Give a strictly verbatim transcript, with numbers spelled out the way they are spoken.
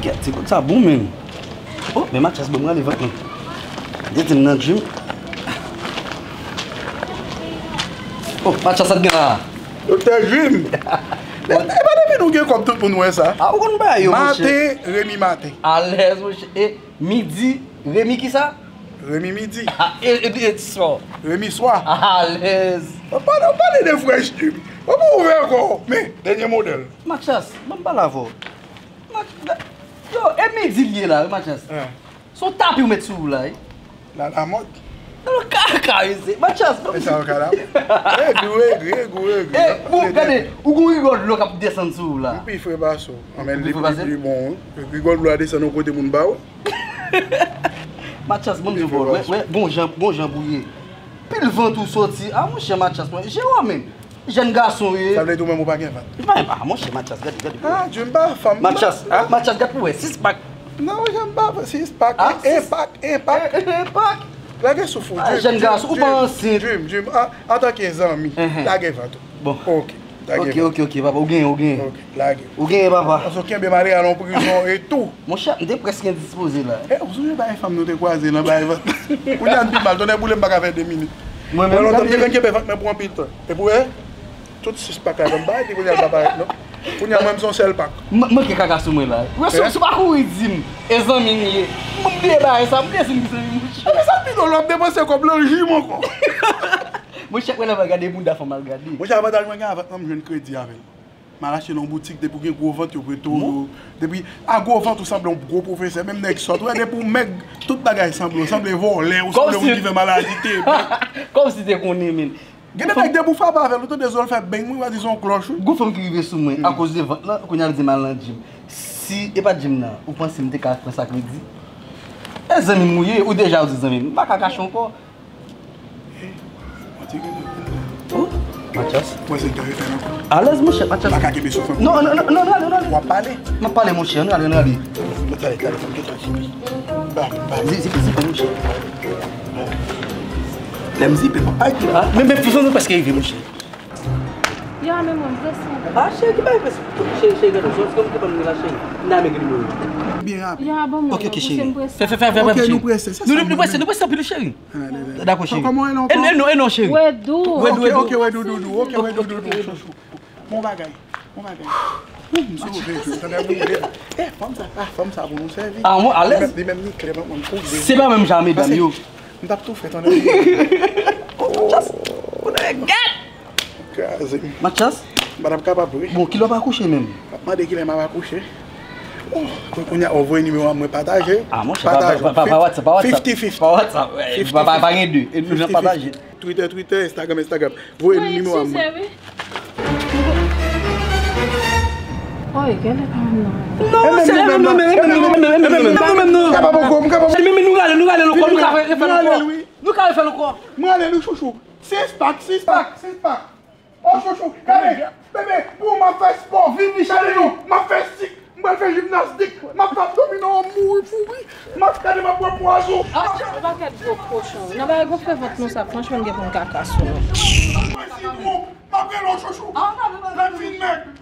Kèt, ti kout sa bon menm. Oh, men Mathias ban m rale vant mwen. Li te di m nan gym. Oh, Mathias, sa t gen la? Doktè Jim. E pa depi nou gen kòb tout moun wè sa. Ah, ou konn bagay yo, monchè. Maten, Remi maten. Alèz, monchè. E midi, Remi kisa? Remi midi. Ah, e, e, e swa? Remi swa. Alèz. Ou pale, ou pale de Fresh Jim. Ou pa ouvè kò w. Men, dènye modèl. Mathias, ban m pale avè w. Match, yo, e midi l ye la, wi, Mathias. Se yon tapi w met sou ou la, wi. La, la mòd. Nan kaka, mesye. Mathias, non. E sa yo ka la. E, gou, e, gou, e, gou, e, gou. E, bon, gade, ou gon rigòl dlo k ap desann sou ou la. M pi fre pase w. Anben, li pi bon, wi. Rigòl dlo a desann yon kote moun ba w. Mathias, ban m di w, wè, wè, bon jan, bon jan pou ye. Pil vant ou soti. Ah, monchè, Mathias, mwen, Jewòm menm. Jèn gason w ye. Sa vle di ou menm ou pa gen vant? Ah, monchè, Mathias, gade, gade. Ah, Jim pa fanm. Mathias, ah, Mathias, gade pou wè, six pack. Non, Jim pa fanm, six pack. Ah, enpak, enpak. Enpak. Lage souf ou, Jim, jèn gason, ou pa ansent. Jim, Jim, antanke zanmi, lage vant ou. Bon. Ok, lage vant. Ok, ok, ok, papa, ou genyen, ou genyen. Ok, lage. Ou genyen, papa. Paske w kenbe m ale nan yon prizon e tou. Monchè, m te prèske endispoze la. E, ou sonje bay fanm nou te kwaze nan bay vant? Kounye a n pi mal, tonnè boule m pa ka fè de minit. Mwen menm, lontan m te konn kenbe vant mwen pou anpil tan. Epi w wè, tout sis pak la, m pa di kounye a l pa parèt non. Kounye a mwen m se yon sèl pak. M manke kaka sou mwen la. Ou wè, si w pa kouri di m, e zanmi m ye. M bliye bagay sa, m bliye si m gen zanmi, monchè. Epi sa pi dwòl, w ap depanse kòb lan jim ankò. Monchè, wè nan gade bouda fanm al gade. Monchè, avantaj mwen gen avèk mwen, m jwenn kredi avè l. M al achte nan yon boutik, depi w gen gwo vant, yo prete w yo. Depi, a gwo vant, ou sanble yon gwo pwofesè. Menm nèg sòt, ou wè, depi w mèg, tout bagay sanble, ou sanble vòlè, ou sanble moun ki fè maladi tebe. Kòmsi te konnen, men. Gen de nèg, depi w frape avè l, ou tande zo l fè beng, wi, w a di se yon klòch, wi. Gon fanm ki rive sou mwen, akoz de vant lan, kounye a l di m al nan gym. Si e pa t gym nan, ou panse m te ka pran sa kredi? E zanmi m ou ye, ou deja ou di zanmi m, m pa ka kache ankò. Oh, Mathias. Mwen se gari fè nan. Alèz, monchè, Mathias. Baka kenbe souf. Non, non, non, non, non, non, non. W ap pale? M ap pale, monchè, nou ale, nou ale. Talè, talè, fè m gentan fini. Ba, ba. Zipe, zipe, monchè. Lè m zipe, m ap pale. Ah, men, men, prizon nou prèske rive, monchè. Ya, men mwen, m prese. Ah, cheri, ki bagay prese? Cheri, cheri, gade, jodi, kòm ki ban m la, cheri. N a men gen nimewo. Byen rapid. Ya, ban mwen. Ok, ok, cheri. Fè, fè, fè, fè, cheri. Ok, nou prese, se sa. Nou, nou prese, nou prese anpil, cheri. Dakò, cheri. Kòman w rele ankò? E non, e non, cheri. Wedou. Wedou, Wedou. Ok, ok, Wedou, Doudou. Ok, Wedou, Doudou. Bon bagay. Bon bagay. Ou m sove, jodi, tande m ouvri. Eh, fanm sa, ah, fanm sa pou nou sèvi. Ah, mwen alèz. Li menm, li menm, li klè, mwen, mwen, pou de. Se pa menm jan medam yo. M t ap toufe, tande. Oh, Mathias. Kraze m. Mathias? M pa t ap kapab, wi. Bon, kilè w ap akouche menm? M ap mande kilè m ap akouche. Oh, kounye a, ou voye nimewo a mwen pataje. Ah, monchè, pa, pa, pa, pa, pa WhatsApp, pa WhatsApp. Fifty fifty. Pa WhatsApp, pa, pa gen de. E nou jan pataje. Twitter, Twitter, Instagram, Instagram. Voye nimewo a mwen. Oy, gen lè pa menm non. Non, se menm non, menm non, menm non, menm non, menm non. Kapab ankò, m kapab. Men, men nou rale, nou rale ankò, nou ka refè l ankò. Nou ka refè l ankò. M rale nou chouchou. Six pack, six pack, six pack. Oh, chouchou, gade, bebe, pou m ap fè spò. Vini, cheri. M ap fè sik, m pral fè jimnastik, m ap fè abdominal, m mouri pou ri. M ap gade, m ap bwè pwazo. Yon pakèt gwo kochon. Nan bagay gonfle vant nou sa, franchman, n gen pou n kaka sou nou. M ap rele w, chouchou. Lè m fin mèg.